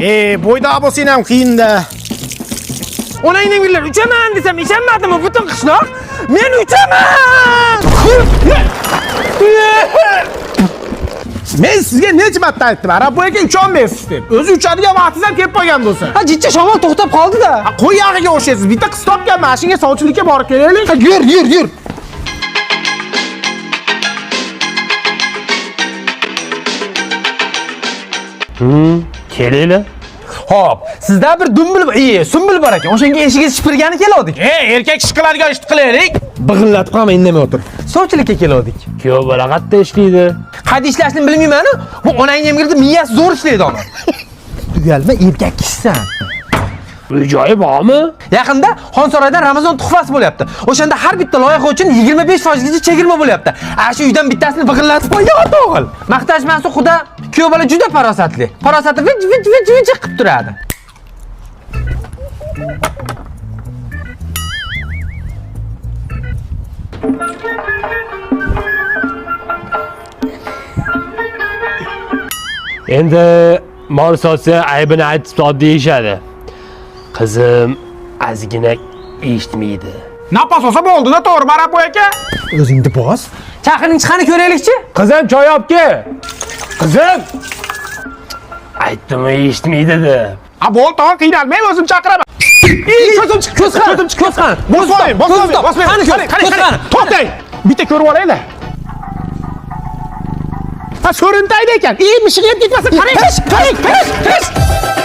Bo'ydoq bo'lsang ham qiyin-da. Onangning birlar uchaman desam ishonmadimi butun qishloq? Men uchaman! Men sizga necha marta aytdim, Arab aka ucholmaysiz deb. O'zi uchadigan vaqtingiz ham kelib qolgan bo'lsa. Ha, jicha shamol to'xtab qoldi-da. Ha, qo'y yog'iga o'xshaysiz. Bitta qiz topganman, shunga sovchilikka borib kelaylik. Ha, yur, yur, yur. Kelinglar. Xo'p, sizda bir dumbil, sumbil bor ekan. O'shanga eshigingizni shipirgani keldik. Erkak ish qiladigan ishni qilaylik. Big'illatib qolma, indamay o'tir. Sovchilikka keldik. Kuyov bola qayerda ishlaydi? Qayda ishlashini bilmayman-u, bu onangni emgirdi miyasi zo'r ishlaydi ona. Uyalma, erkak kishisan. Uy joyi bormi? Yaqinda Xonsaroydan Ramazon tuhfasi bo'lyapti. O'shanda har bitta loyiha uchun 25% gacha chegirma bo'lyapti. Ana shu uydan bittasini big'illatib qo'ygan ota o'g'il. Maqtashmasi xudo, kuyov bola juda farosatli. Farosati vij vij vij vij qilib turadi. Endi mol sotsa aybini aytib sot deyishadi. Qizim ozgina eshitmaydi. Napas olsa bo'ldi-da, to'g'ri, Arab aka. O'zingni bos. Chaqiring chiqani ko'raylikchi. Qizim choy olib kel. Qizim! Aytdim eshitmaydi deb. Ha, bo'ldi, tog'a qiynalmang, o'zim chaqiraman. Ko'zim chiqdi, Ko'z qani, ko'zim chiqdi. ko'z qani. Bosmang, bosmang, bosmang. Qani ko'z, Qarang, qarang, ko'z qarang. qani. To'xtang. Bitta ko'rib olaylar. Ha, so'rintaydi ekan. Mishig'i yeb ketmasin. Qarang, qarang, qarang, qarang.